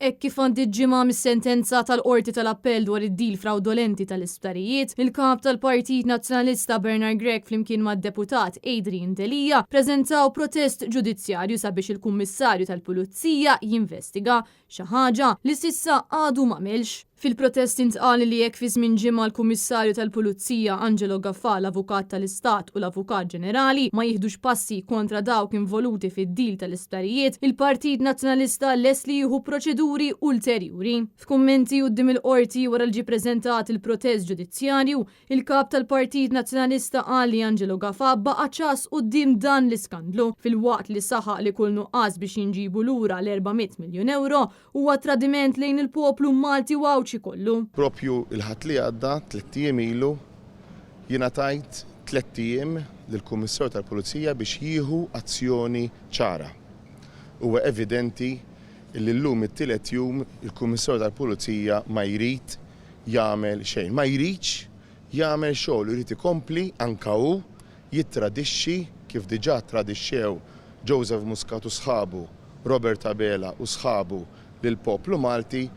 Hekk kif għaddiet ġimgħa mis-sentenza tal-Qorti tal-Appell dwar id-deal frawdolenti tal-isptarijiet, il-Kap tal-Partit Nazzjonalista Bernard Grech flimkien mad-Deputat Adrian Delia preżentaw protest ġudizzjarju sabiex il-Kummissarju tal-Pulizija jinvestiga xi ħaġa li s'issa għadu m'għamilx. Fil-protest intqal li jekk fi żmien ġimgħa l-Kummissarju tal-Pulizija Angelo Gafà, l-Avukat tal-Istat u l-Avukat Ġenerali ma jieħdux passi kontra dawk involuti fid-deal tal-isptarijiet, il-Partit Nazzjonalista lest li jieħu proċeduri ulterjuri. F'kummenti quddiem il-Qorti wara li ġie preżentat il-protest ġudizzjarju, Il-Kap tal-Partit Nazzjonalista qal li Angelo Gafà baqa' ċass quddiem dan l-iskandlu, filwaqt li saħaq li kull nuqqas biex jinġibu lura l-400 miljun ewro huwa tradiment lejn il-poplu Malti u Għawdxi kollu. Propju l-Ħadd li għadda, tlett ijiem ilu, jiena tajt tlett ijiem lill-Kummissarju tal-Pulizija biex jieħu azzjoni ċara. Huwa evidenti li llum it-tielet jum il-Kummissarju tal-Pulizija ma jrid jagħmel xejn. Ma jridx jagħmel xogħlu, jrid ikompli anke hu jittradixxi kif diġà ttradixxew Joseph Muscat u sħabu, Robert Abela u sħabu lill-poplu Malti,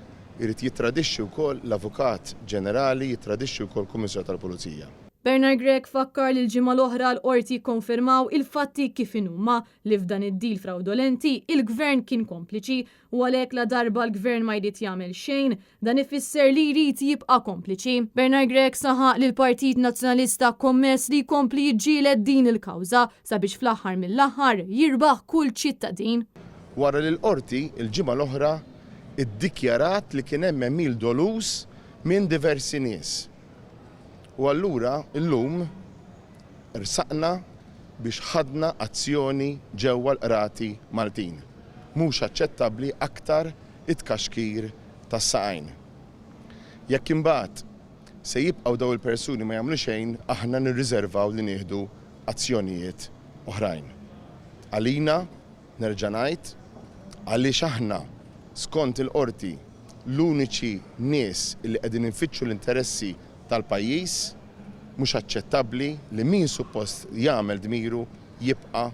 irid jittradixxi wkoll l-Avukat Ġenerali, jittradixxi wkoll Kummissarju tal-Pulizija. Bernard Grech fakkar li l-ġimgħa l-oħra l-Qorti kkonfermaw il-fatti kif inhuma li f'dan id-deal frawdolenti il-Gvern kien kompliċi u għalhekk ladarba l-Gvern ma jrid jagħmel xejn, Dan ifisser li jrid jibqa' kompliċi. Bernard Grech saħaq li l-Partit Nazzjonalista kommess li jkompli jiġġieled din il-kawża sabiex fl-aħħar mill-aħħar jirbaħ kull ċittadin. Wara li l-Qorti l-ġimgħa l-oħra ddikjarat li kien hemm għemil doluż minn diversi nies. U allura llum rsaqna biex ħadna azzjoni ġewwa l-Qrati Maltin. Mhux aċċettabbli aktar it-tkaxkir tas-saqajn. Jekk imbagħad se jibqgħu dawn il-persuni ma jagħmlu xejn aħna nirriżervaw li nieħdu azzjonijiet oħrajn. Għalina, nerġa' ngħid, għaliex aħna skont il-Qorti l-uniċi nies li qegħdin infittxu l-interessi tal-pajjiż, mhux aċċettabbli li min suppost jagħmel dmiru jibqa'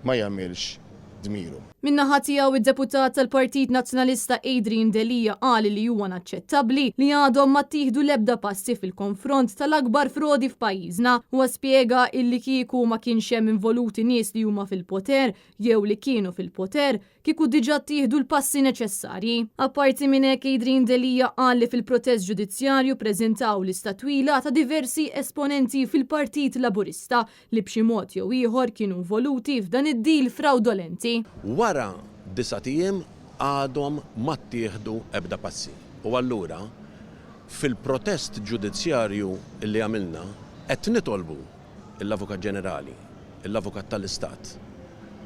ma jagħmilx dmiru. Min-naħa tiegħu id-Deputat tal-Partit Nazzjonalista Adrian Delia qal li huwa inaċċettabbli li għadhom ma ttieħdu l-ebda passi fil-konfront tal-akbar frodi f'pajjiżna. Huwa spjega illi kieku ma kienx hemm involuti nies li huma fil-poter jew li kienu fil-poter, kieku diġà ttieħdu l-passi neċessarji. Apparti minn hekk Adrian Delia qal li fil-protest ġudizzjarju ppreżentaw lista twila ta' diversi esponenti fil-Partit Laburista li b'xi mod jew ieħor kienu involuti f'dan id-deal frawdolenti. Wara disat ijiem għadhom ma ttieħdu ebda passi u allura fil-protest ġudizzjarju li għamilna qed nitolbu l-Avukat Ġenerali, l-Avukat tal-Istat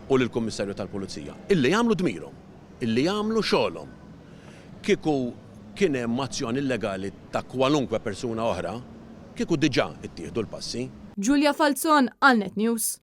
u lill-Kummissarju tal-Pulizija illi jagħmlu dmirhom, illi jagħmlu xogħolhom. Kieku kien hemm azzjoni illegali ta' kwalunkwe persuna oħra, kieku diġà ttieħdu l-passi. Julia Falzon għal Net News.